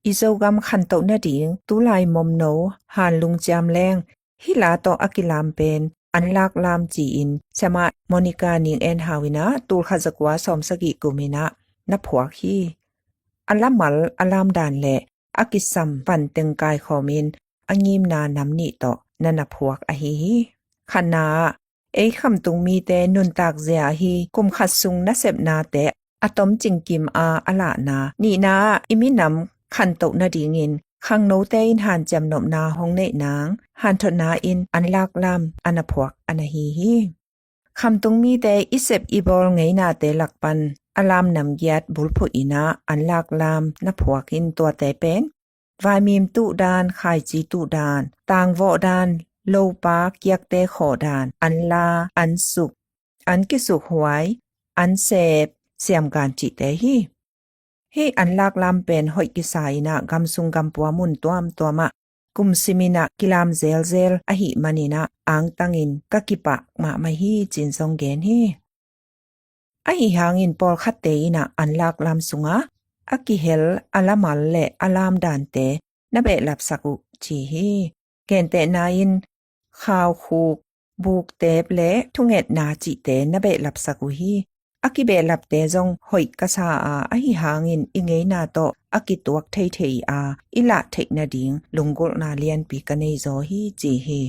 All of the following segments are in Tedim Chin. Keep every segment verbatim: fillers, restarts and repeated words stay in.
I Zogam khantoh nading tulai momno hanlung ciam leng hih la tawh a kilam pen anlak lam ci-in Siamah Monica Ning En Hau in ah tulkhat zakua sawmsagih kum in ah na phuak hi. A lamal a lamdan le a kisam panteng kaikhawmin a ngimna nam nih tawh na na phuak ahi hi. Khatna ah ei khamtung mite nuntak zia ahi kum khat sung nasepnate a tom cingkim a a lahna, nihna ah i minam khantoh nadingin khangnote in hanciam nopna hong neih nang hanthotna in anlak lam a na phuak a na hi hi. Khamtung mite i sep i bawl ngeinate lak pan a lam namgiat bulphuh in ah anlak lam na phuak in tuate pen vaimim tuhdan, khaici tuhdan, tangvawhdan, lopa kiakte khawhdan, anla, ansuk, an kisukhuai, anseep, siamgan cihte hi. Hih anlak lam pen hoih kisa in ah gamsung gampua mun tuamtuam ah kum sim in ah kilam zelzel ahih manin ah angtangin ka kipah mahmah hi ci-in zong gen hi. Ahi hangin pawlkhatte in ah anlak lam sungah a kihel a lamal le a lamdante na behlapsak uh ci hi. Gentehna in khaukhuk, bukteep le thungetna cihte na behlapsak uh hi. A kibehlapte zong hoih kasa a, ahi hangin i ngeina tawh a kituak theithei a i lah theih nading lunggulhna lianpi ka nei zaw hi ci hi.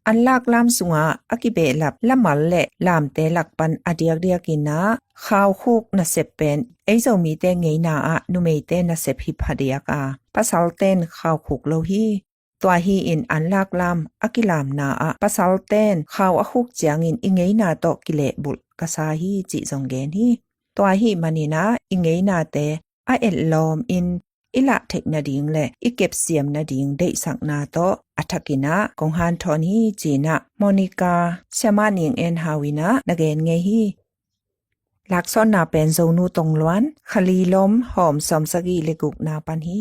Anlak lam sungah a kibehlap lamal le lamte lak pan a diakdiak in ah khaukhuk nasep pen ei Zomite ngeina ah numeite nasep hi phadiak a, pasalten khaukhuk lo hi. Tua hi in anlak lam a kilamna ah pasalten khau a khuk ciangin i ngeina tawh kilehbulh kasa hi cih zong gen hi. Tua ahih manin ah i ngeinate a etlawm in i lah theih nading le i kepsiam nading deihsakna tawh a thakin ah kong hanthawn hi ci-in ah Monica Siamah Ning En Hau in ah na gen ngei hi. Laksawnna pen Zonu Tongluan, Khalilom, hawm sawmsagih le gukna pan hi.